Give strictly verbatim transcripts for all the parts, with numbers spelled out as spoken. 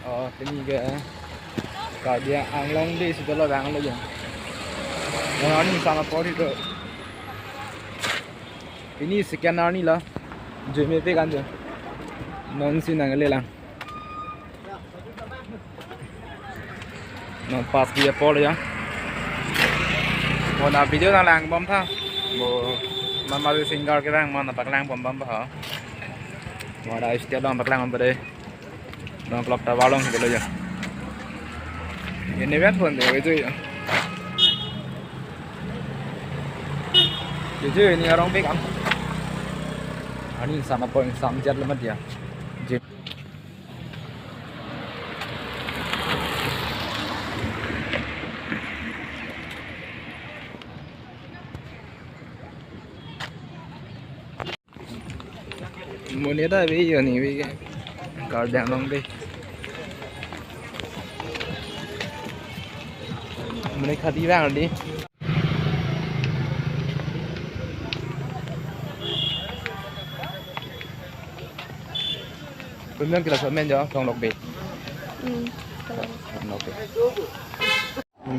Oh, pini ke Karbi Anglong Day si dolo bang lo jo. Oh, arni sama pori to. Pini second arni lo. Jui mepe kan jo. Non si nanglelang. Non pass kiya pol ya. Mo na video nanglang bom tha. Mo mama singer kevang mo na paklang bom bom ba ha. Mo da stage along paklang bom ba de. Non clock tower along si dolo ya. Ini vet pon de itu ya. Itu ini arong pik am. Arni sama pon sam jat lemat ya. Jim. Monit ta ave jo ni ave ke. Karbi Anglong Day. Monit khadi bang di. Pemang kila somen jo, Thonglok Bey. Hmm. Thonglok Bey.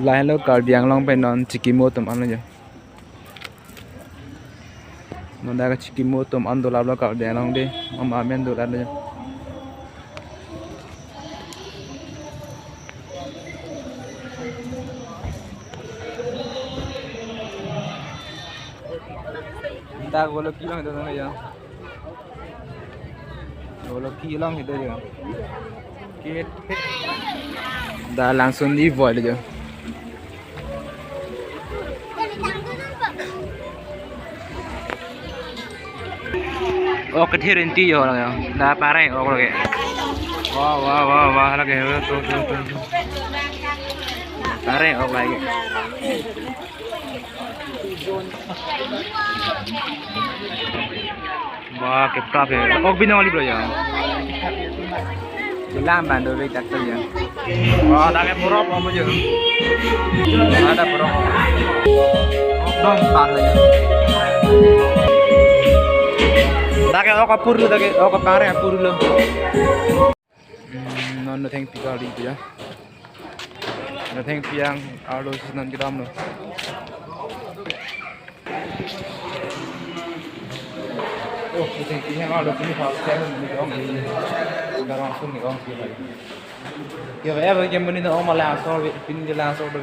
Lahelo Karbi Anglong pen non chikimo atum an lo jo. Non dak chikimo atum an dolap lo Karbi Anglong Day. Mama amen dolap lo jo. Dak bolo kilong do na jo. Bolo kilong itu jo. Kit. Da langsung di boil jo. Ok, kethir inti jo lake. Da pare ok lake. Wah, wah, wah, wah, lake. Tuh, tuh, tuh, tuh. Pare ok lake. Wah, keprap ya. Ok, binong ali bro ya. Bilang bantu be tak ya. Wah, tak pura apa aja. Ada pura. Dong pan ya. Tak ok apor lo, tak ok pare apor lo. Hmm, non nothing pick ali ya. Nothing piang arlo si non kedam lo. Oh, nothing piang arlo pini first time ni ong. Garang sung ni ong si. Yo, eh, bagi muni no ong malang so, pini je lang so do.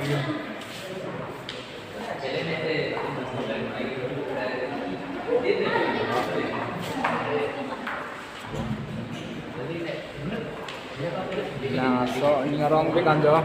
Laso ning arong pe kan jo.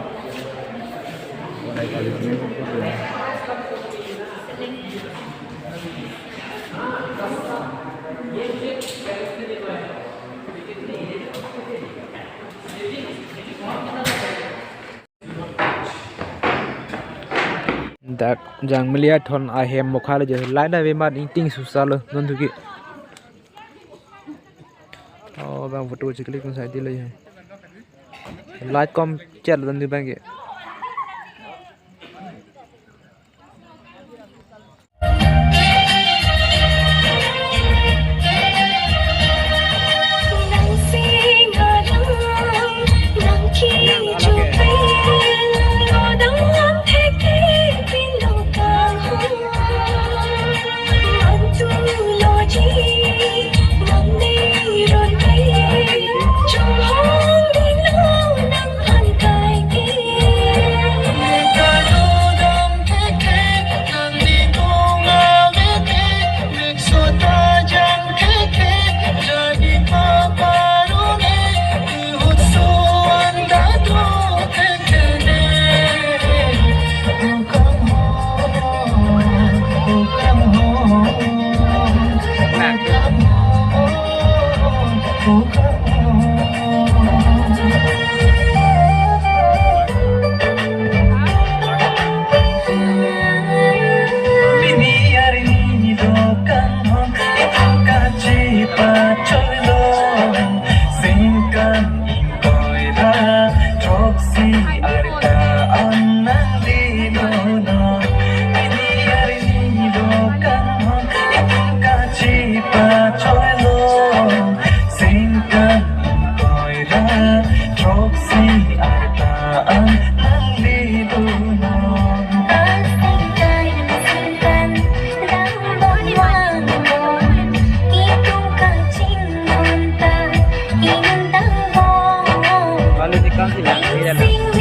Dak Jangmili athon ahem mokha lo je, light ave mat ingting susa lo non thuki. Oh, bang photo chiklik nang sai di lo je. Light kom chet lo non thu bang ke. Roksi arta an nangli dunnon. Asingkan, singkan, dambom wangbom, kitung kachingthum ta, inun dambom. Lalu di kan sila, sila. Sing